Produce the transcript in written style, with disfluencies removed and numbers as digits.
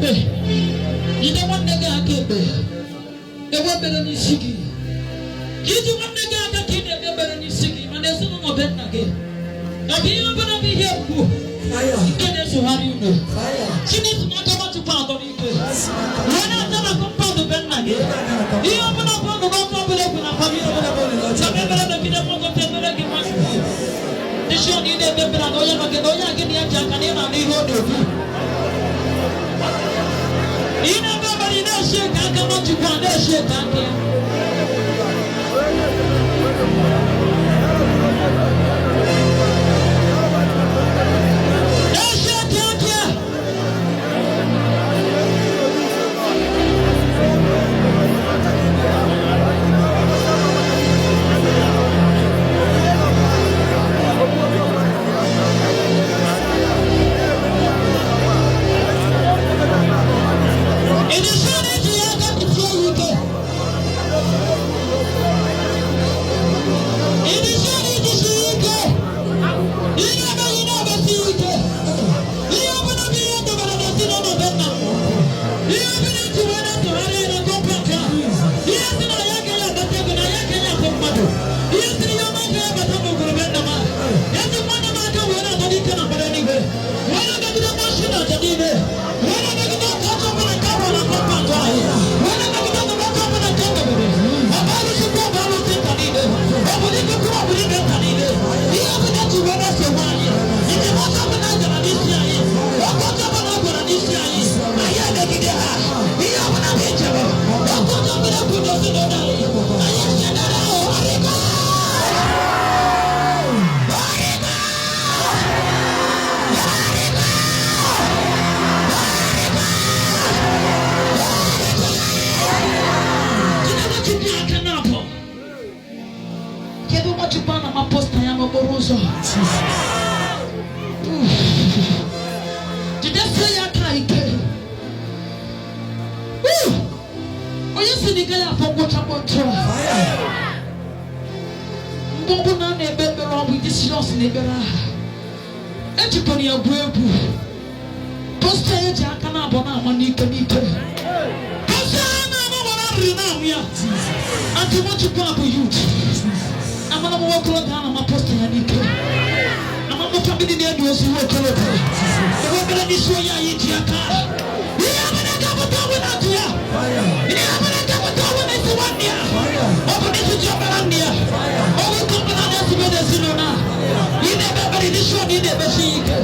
Ekpe, jide nwanne gị aka ekpe, ewe ekpere n'isi gị. Ka iji nwanne gị aka ka ị na-ekpe ekpere n'isi gị, mana ezinụlọ be nna gị, ọ bụ ihe ọbụla bụ ihe mgbu nke na-esogharị unu. Chineke n'aka Nwachukwu atọ n'ike wee na-acha na compound be nna gị. Ihe ọbụla bụ ọnụnụ ọkụ ọbụla egwu na family, sọm ebere megide mmụọ ebere gị Nwachukwu. Isi ọ na ị na-ekpe ekpere na onye nọ gị na onye a gị na ya ji aka na ị na-anụ ihe ọ na-ekwu. Ị na-ekpe ekpere, ị na-esi eke aka Nwachukwu a na-esi eke aka ya. Na-esi eke aka ya. Ị dị sure na iji ya aka kpuchie ya ike? Ị dị sure na iji sie ike? Ị na-eme, ị na-emesi ike. Ihe ọbụla bụ ihe dobere n'ezinụlọ be nna m. Ihe ọbụla eji wee na-atụgharị ya na compound a. Ihe si na ya agaghị akpata ego, na ya agaghị afụ mmadụ. Ihe siri ihe ọma agaghị abata n'ogoro be nna m a. Eji nwanne m aka wee na-adọ n'ike na mbara eluigwe. Wee na-emegide mmasị na aja niile. Wee na-emegide ọkụ ọjọọ ọbụla nke ahụ na compound anyị. Wee na-emegide ọnụnụ ọbụla nke emebere. Ọ bụ arụsị ukwu, ọ bụ arụsị nta niile. Ọ bụ n'ike ukwu, ọ bụ n'ike nta niile. Ihe ọbụla eji wee na-esogbu anyị. Njem ọjọọ ọbụla a gara n'isi anyị. Ọkụ ọjọọ ọbụla a gwara n'isi anyị. Anyị emegide ha. Ihe ọbụla bụ njem. Ọkụ ọjọọ ọbụla bụ n'ezinụlọ anyị. Anyị echenere ahụ. Arịgo! Arịgo! Arịgo! Jide Nwachukwu aka na-abụ. Kedu Nwachukwu a na-ama poster ya n'okporo ụzọ? Jidesie ya aka ike. Woo! Onye si na ị gaghị afọ ngwụcha otu a. Mgbe ọbụla a na-ekpe ekpere, ọ bụ ịdị serious na ekpere ahụ. Ejikọrọ ya gbuo egwu. Poster ya ji aka na-abụ na-ama n'ike n'ike. Poster ya na-ama gbara arịrị na-amụ ya. Antị Nwachukwu a bụ youth. Amara m nwokorobịa a na-ama poster ya n'ike. Ama m family na-edu ozi nwokorobịa. Ebe ekpere n'isi onye anyị ji aka. Ihe ọbụla ga-abụta ọnwụ na ndụ ya. Ihe ọbụla ga-abụta ọnwụ n'isi nwanne ya. Ọ bụ n'isi ji ọbara nne ya. Ọnwụ ka ọbụla na-esibe n'ezinụlọ a. Ị na-ekpe ekpere n'isi ọ na ị na-ekpesi ya ike.